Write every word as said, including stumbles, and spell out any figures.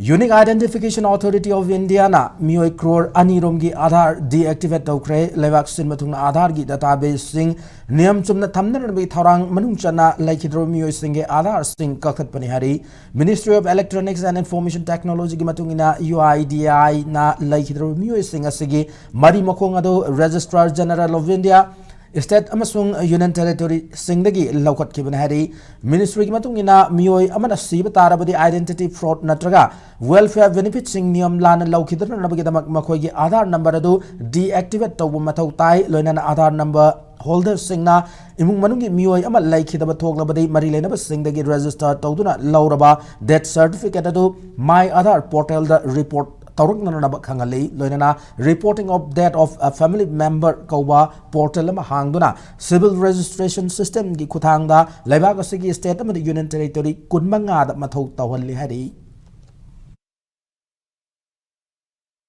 Unique Identification Authority of Indiaꯅ ꯃꯤꯑꯣꯏ ꯀ꯭ꯔꯣꯔ ꯑꯅꯤ ꯔꯣꯝꯒꯤ ꯑꯥꯙꯥꯔ deactivate ꯇꯧꯈ꯭ꯔꯦ꯫ ꯂꯩꯕꯥꯛ ꯁꯤꯟꯕ ꯊꯨꯡꯅ ꯑꯥꯙꯥꯔꯒꯤ databaseꯁꯤꯡ ꯅꯤꯌꯝ ꯆꯨꯝꯅ ꯊꯝꯅꯅꯕꯒꯤ ꯊꯧꯔꯥꯡ ꯃꯅꯨꯡ ꯆꯟꯅ ꯂꯩꯈꯤꯗ꯭ꯔꯕ ꯃꯤꯑꯣꯏꯁꯤꯡꯒꯤ ꯑꯥꯙꯥꯔꯁꯤꯡ ꯀꯛꯊꯠꯄꯅꯤ ꯍꯥꯏꯔꯤ꯫ Ministry of Electronics and Information Technologyꯒꯤ ꯃꯇꯨꯡ ꯏꯟꯅ UIDAIꯅ ꯂꯩꯈꯤꯗ꯭ꯔꯕ ꯃꯤꯑꯣꯏꯁꯤꯡ ꯑꯁꯤꯒꯤ ꯃꯔꯤ ꯃꯈꯣꯡ ꯑꯗꯨ Registrar General of India, state ꯑꯃꯁꯨꯡ Union Territoryꯁꯤꯡꯗꯒꯤ ꯂꯧꯈꯠꯈꯤꯕꯅꯤ ꯍꯥꯏꯔꯤ꯫ Ministryꯒꯤ ꯃꯇꯨꯡ ꯏꯟꯅ ꯃꯤꯑꯣꯏ ꯑꯃꯅ ꯁꯤꯕ ꯇꯥꯔꯕꯗꯤ identity fraud ꯅꯠꯇ꯭ꯔꯒ welfare benefitꯁꯤꯡ ꯅꯤꯌꯝ ꯂꯥꯟꯅ ꯂꯧꯈꯤꯗꯅꯕꯒꯤꯗꯃꯛ ꯃꯈꯣꯏꯒꯤ ꯑꯥꯙꯥꯔ ꯅꯝꯕꯔ ꯑꯗꯨ deactivate ꯇꯧꯕ ꯃꯊꯧ ꯇꯥꯏ꯫ ꯂꯣꯏꯅꯅ ꯑꯥꯙꯥꯔ ꯅꯝꯕꯔ holderꯁꯤꯡꯅ ꯏꯃꯨꯡ ꯃꯅꯨꯡꯒꯤ ꯃꯤꯑꯣꯏ ꯑꯃ ꯂꯩꯈꯤꯗꯕ ꯊꯣꯛꯂꯕꯗꯤ ꯃꯔꯤ ꯂꯩꯅꯕꯁꯤꯡꯗꯒꯤ register ꯇꯧꯗꯨꯅ ꯂꯧꯔꯕ death certificate ꯑꯗꯨ My Aadhaar portalꯗ report ꯇꯧꯔꯛꯅꯅꯕ ꯈꯪꯍꯜꯂꯤ꯫ ꯂꯣꯏꯅꯅ Reporting of Death of a Family Member ꯀꯧꯕ portal ꯑꯃ ꯍꯥꯡꯗꯨꯅ civil registration systemꯒꯤ ꯈꯨꯠꯊꯥꯡꯗ ꯂꯩꯕꯥꯛ ꯑꯁꯤꯒꯤ state ꯑꯃꯗꯤ Union Territory ꯀꯨꯟꯃꯉꯥꯗ ꯃꯊꯧ ꯇꯧꯍꯜꯂꯤ ꯍꯥꯏꯔꯤ꯫